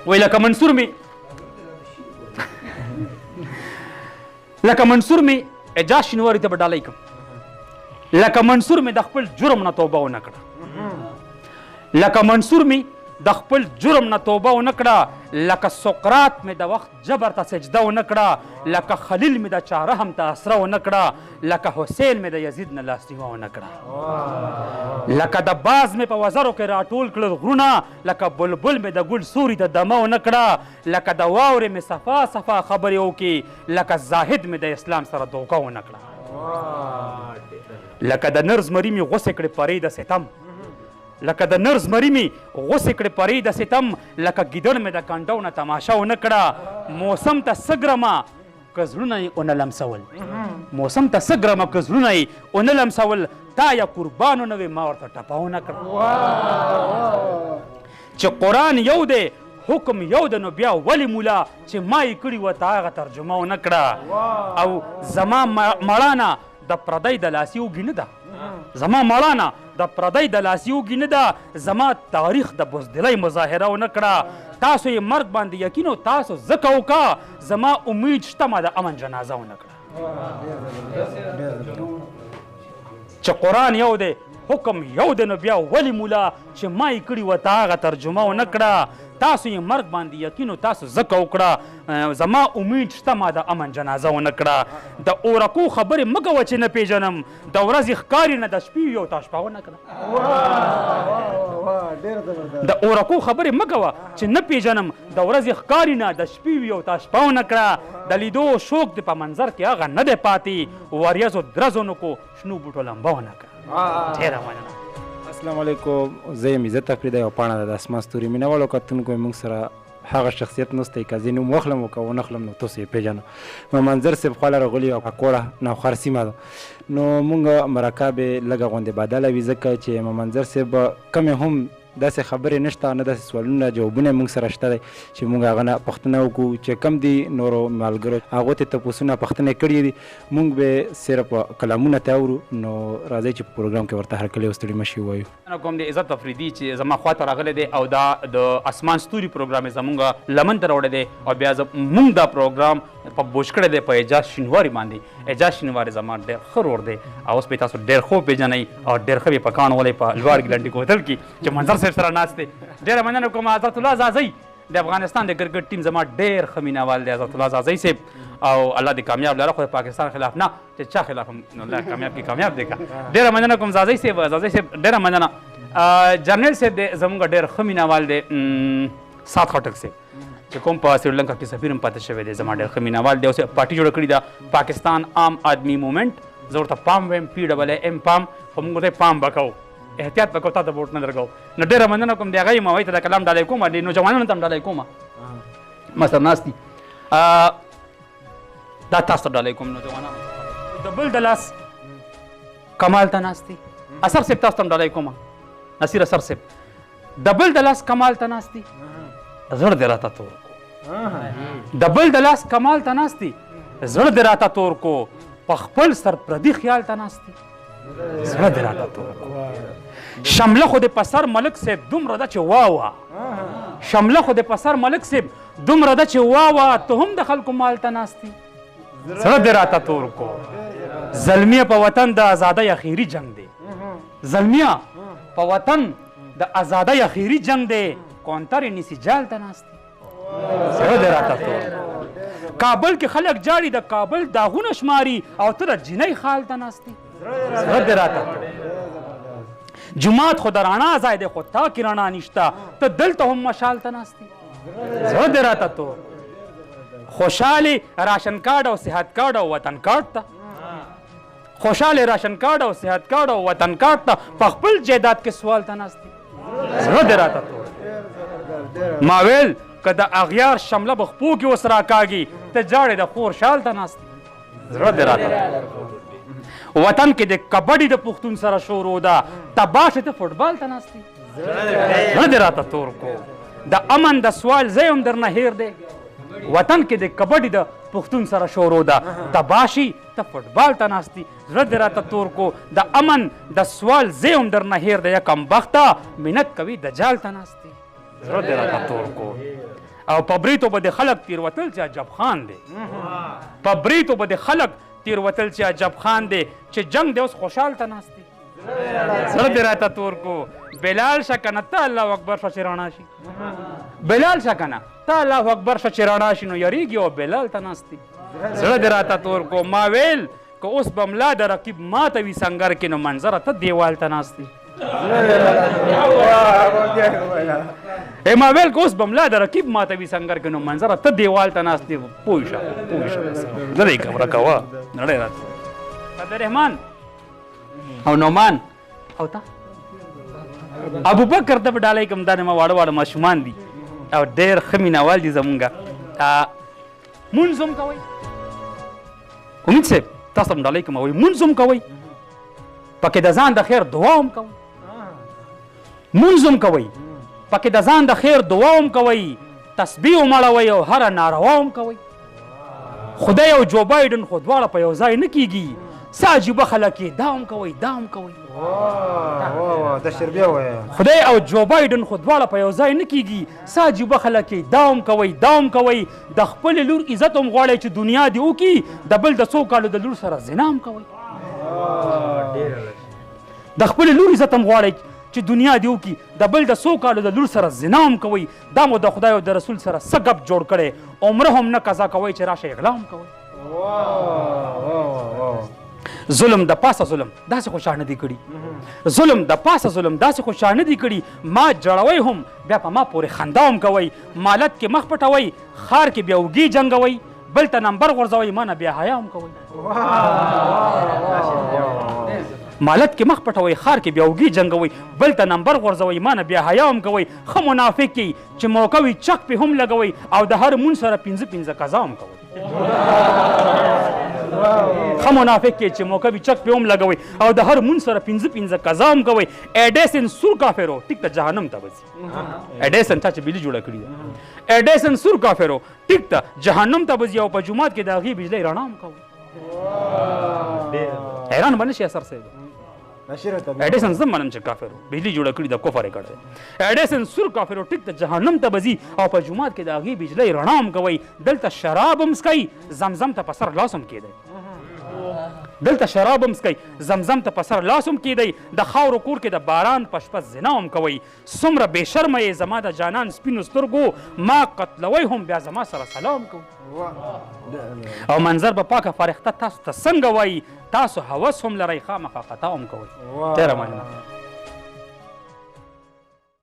وای لکه منصور می، لکه منصور می، اعجاز شینواری ته به ډالۍ کوم. لکه منصور می د خپل جرم نه توبه ونه کړه، لکه منصور می د خپل جرم نه توبه ونه کړه، لکه سقراط می د وخت جبر ته سجده ونه کړه، لکه خلیل می د چا رحم ته اسره ونه کړه، لکه حسین می د یزید نه لاسنیوه ونه کړه، لکه د باز می په وزرو کې راټول کړل غرونه، لکه بلبل می د ګل سوري ته دمه ونه کړه، لکه د واورې می صفا صفا خبرې وکړي، لکه زاهد می د اسلام سره دوکه ونه کړه، لکه د نر زمري می غوسې کړې پرې د ستم، لکه د نر زمري می غوسې کړې پرې د ستم، لکه ګیدړ مې د کنډو نه تماشه ونه کړه. موسم ته څه ګرمه که زړونه یې ونه لمسول، موسم ته څه ګرمه که زړونه یې ونه لمسول، تا یا قربانو نه وې ما ورته ټپه ونه کړه. چې قرآن یو دی، حکم یو دی، نو بیا ولې مولا چې ما یې کړي وه تا هغه ترجمه ونه کړه؟ او زما مړانه د پردی د لاسي اوږي نه ده، زما مړانه د پردی د لاسي اوږي نه ده، زما تاریخ د بزدلۍ مظاهره ونه کړه. تاسو یې مرګ باندې یقین او تاسو ځکه وکړه، زما امید شته ما د امن جنازه ونه کړه. چې قرآن یو دی، حکم یو دی، نو بیا ولې مولا چې ما یې کړي وه تا هغه ترجمه ونه کړه؟ تاسو یې مرګ باندې یقین او تاسو ځکه وکړه، زما امید شته ما د امن جنازه ونه کړه. د اورکو خبرې مه کوه چې نه پېژنم، د ورځې ښکاري نه د شپې یو تا شپه ونه کړه. د اورکو خبرې مه کوه چې نه پېژنم، د ورځې ښکاري نه د شپې یو تا شپه ونه کړه. د لیدو شوق دې په منظر کې هغه نه دی پاتې، وریځو درزو نکو شنو بوټو لمبه ونه کړه. ډېره مننه. السلام علیکم، زه یم عزت افریدی او پاڼه ده د اسمان ستوري. مینهوالو کتونکو، موږ سره هغه شخصیت نسته که زه نوم واخلم او که ونه خلم نو تاسو یې پېژنو. منظر صاحب خواله راغلي او اکوړه نوښار سیمه ده، نو موږ مرکه به لږه غوندې بدله وي، ځکه چې منظر صاحب کمې هم داسې خبرې نشته، نه داسې سوالونه جوابونه موږ سره شته دی چې موږ هغه نه پوښتنه وکړو. چې کم دي نورو ملګرو هغو ته تپوسونه پوښتنې کړي دي، موږ به صرف کلامونه ته اورو. نو راځئ چې په پروګرام کې ورته هرکلی او ستړي مشي ووایو. مننه کوم د عزت افریدي چې زما خواته راغلی دی او دا د اسمان ستوري پروګرام یې زموږ لمن ته راوړی دی، او بیا موږ دا پروګرام په بوج کړی دی په اعجاز شینواري باندې. اعجاز شینواري زما ډېر ښه ورور دی او اوس به تاسو ډېر ښه وپېژنئ او ډېر ښه به یې په کاڼو ولئ په لوړ ګلنډي کوتل کې چې منظر صاحب سره ناست دی. ډېره مننه کوم. عزت الله ځاځی د افغانستان د کرکټ ټیم زما ډېر ښه مینهوال دی، عزت الله ځاځی صاحب، او الله دې کامیاب لره، خو د پاکستان خلاف نه چې چا خلاف هم نو الله کامیاب کې کامیاب دی که. ډېره مننه کوم ځاځی صاحب، ځاځی صاحب ډېره مننه. جرنیل صاحب دی زموږ ډېر ښه مینهوال دی، سعد خټک صاحب چې کوم په سریلانکا کې سفیر هم پاتې شوی دی، زما ډېر ښه مینهوال دی. اوس یې پارټي جوړه کړې ده پاکستان عام آدمي موومنټ، زه ورته پام وایم، پی ډبل ایم پام، خو موږ ورته پام به کوو، احتیاط به کوو، تا ته ووټ نه درکوو. نو ډېره مننه کوم د هغه یم، هغوی ته د کلام ډالۍ کوم، دې نوجوانانو ته هم ډالۍ کوم، ما سره ناست دي، دا تاسو ته ډالۍ کوم نوجوانانو. د بل د لاس کمال ته ناست دي، اثر صاحب تاسو ته هم ډالۍ کوم، نصیر اثر صاحب د بل د لاس کمال ته ناست دي، زړه دې راته تور کو، د بل د لاس کمال ته ناست دي، زړه دې راته تور کو، په خپل سر پردي خیال ته ناست دي، زړه دې راته تور کو. شمله خو دې په سر ملک صاحب دومره ده چې وا وا، شمله خو دې په سر ملک صاحب دومره ده چې وا وا، ته هم د خلکو مال ته ناست دي، زړه دې راته تور کو. زلمیه په وطن د ازادۍ اخیري جنګ دی، زلمیه په وطن د ازادۍ اخیري جنګ دی، کونترې نیسي جال ته ناست دي، زړه دې راته تور کو. کابل کې خلک جاړي د کابل داغونه شماري او ته د جینۍ خال ته ناست دي، زړه دې راته تور. جومات خو د رڼا ځای دی خو تا کې رڼا نشته، ته دلته هم مشال ته ناست دي، زړه دې راته تور. خوشحالې راشن کارډ او صحت کارډ او وطن کارډ ته، خوشحالې راشن کارډ او صحت کارډ او وطن کارډ ته په خپل جایداد کې سوال ته ناست دي، زړه دې راته تور. ما ویل که د اغیار شمله به خپو کې اوس راکاږي، ته جاړې د خور شال ته ناست دي، زړه دې راته تور. وطن کې د کبډي د پښتون سره شروع ده، تباه شې ته فوټبال ته ناست دي، زړه دې راته تور کو. د امن د سوال ځای هم درنه هېر دی، وطن کې د کبډي د پښتون سره شروع ده، تباه شي ته فوټبال ته ناست دي، زړه دې راته تور کو. د امن د سوال ځای هم درنه هېر دی، کمبخته منت کوي دجال ته ناست دي، زړه دې راته تور کو. او په بریتو به د خلک تېروتل چې عجب خان دی، په بریتو به د خلک تېروتل چې عجب خان دی، چې جنګ دی اوس خوشحال ته ناست دی. زړه دې راته تور کو بلال شه که نه ته الله اکبر شه چې رڼا شي، بلال شه که نه ته الله اکبر شه چې رڼا شي، نو یریږي او بلال ته ناست دی. زړه دې راته تور کو ما ویل که اوس به ملا د رقیب ماته وي سنګر کې، نو منظره ته دیوال ته ناست دی. ما ویل که اوس به ملا د رقیب ماته وي سنګر کې، نو منظره ته دیوال ته ناست دی. پوه شه پوه شه، لرې کمره کوه نړۍ راته. عبدالرحمن او نعمان او تا ابوبکر ته به ډالۍ کوم، دا ما واړه واړه ماشومان دي او ډېر ښه مینهوال دي زمونږ. مونځ هم کوئ امید صاحب، تاسو هم ډالۍ کوم، وایي مونځ هم کوئ، پکې د ځان د خیر دعا هم کوئ، مونځ هم کوئ، پکې د ځان د خیر دعا هم کوئ، تسبیح هم اړوئ او هره ناروا هم کوئ. خدای او جو بایډن خو دواړه په یو ځای نه کېږي، څه عجیبه خلک یې، دا هم کوئ دا هم کوئ. خدای او جو بایډن خو دواړه په یو ځای نه کېږي، څه عجیبه خلک یې، دا هم کوئ دا هم کوئ. د خپلې لور عزت هم غواړئ چې دنیا دې وکړي، د بل د څو کالو د لور سره زنا هم کوئ. د خپلې لور عزت هم غواړئ چې دنیا دې وکړي، د بل د څو کالو د لور سره زنا هم کوئ. دا مو د خدای او د رسول سره څه ګپ جوړ کړی، عمره هم نه قضا کوئ چې راشئ غلا هم کوئ. ظلم د پاسه ظلم داسې خو چا نه دی کړي، ظلم د پاسه ظلم داسې خو چا نه دی کړي، ما جړوئ هم بیا په ما پورې خندا هم کوئ، مالت کې مخ پټوئ، ښار کې بیا اوږې جنګوئ، بل ته نمبر غورځوئ، ما نه بیا حیا هم کوئ. مالت کې مخ پټوئ، ښار کې بیا اوږې جنګوئ، بل ته نمبر غورځوئ، ما نه بیا حیا هم کوئ. ښه منافق یئ چې موقع وي چک پې هم لګوئ او د هر مونځ سره پنځه پنځه قضا هم کوئ. ښه منافق یې چې موقع وي چک پې هم لګوئ او د هر مونځ سره پنځه پنځه قضا هم کوئ. ایډیسن سور کافر و، ټیک ته جهنم ته به ځي. ایډیسن چا چې بجلي جوړه کړې ده، ایډیسن سور کافر و، ټیک ته جهنم ته به ځي او په جومات کې د هغې بجلۍ رڼا هم کوئ. حیران به نه شي اثر صاحب. ایډیسن زه منم چې کافر و، بجلي جوړه کړې ده، کفر یې کړی دی. ایډیسن سور کافر و، ټیک ته جهنم ته به ځي او په جومات کې د هغې بجلۍ رڼا هم کوئ. دلته شراب هم څکئ، زمزم ته په سر لاس هم کېدی. دلته شراب هم څکئ، زمزم ته په سر لاس هم کېدی. د خاورو کور کې د باران په شپه زنا هم کوئ. څومره بې شرمه یې زما د جانان سپینو سترګو، ما قتلوئ هم بیا زما سره سلام کوئ. او منظر به پاکه فرښته تاسو ته څنګه وایي، تاسو هوس هم لرئ، خامخا خطا هم کوئ. ډېره مننه.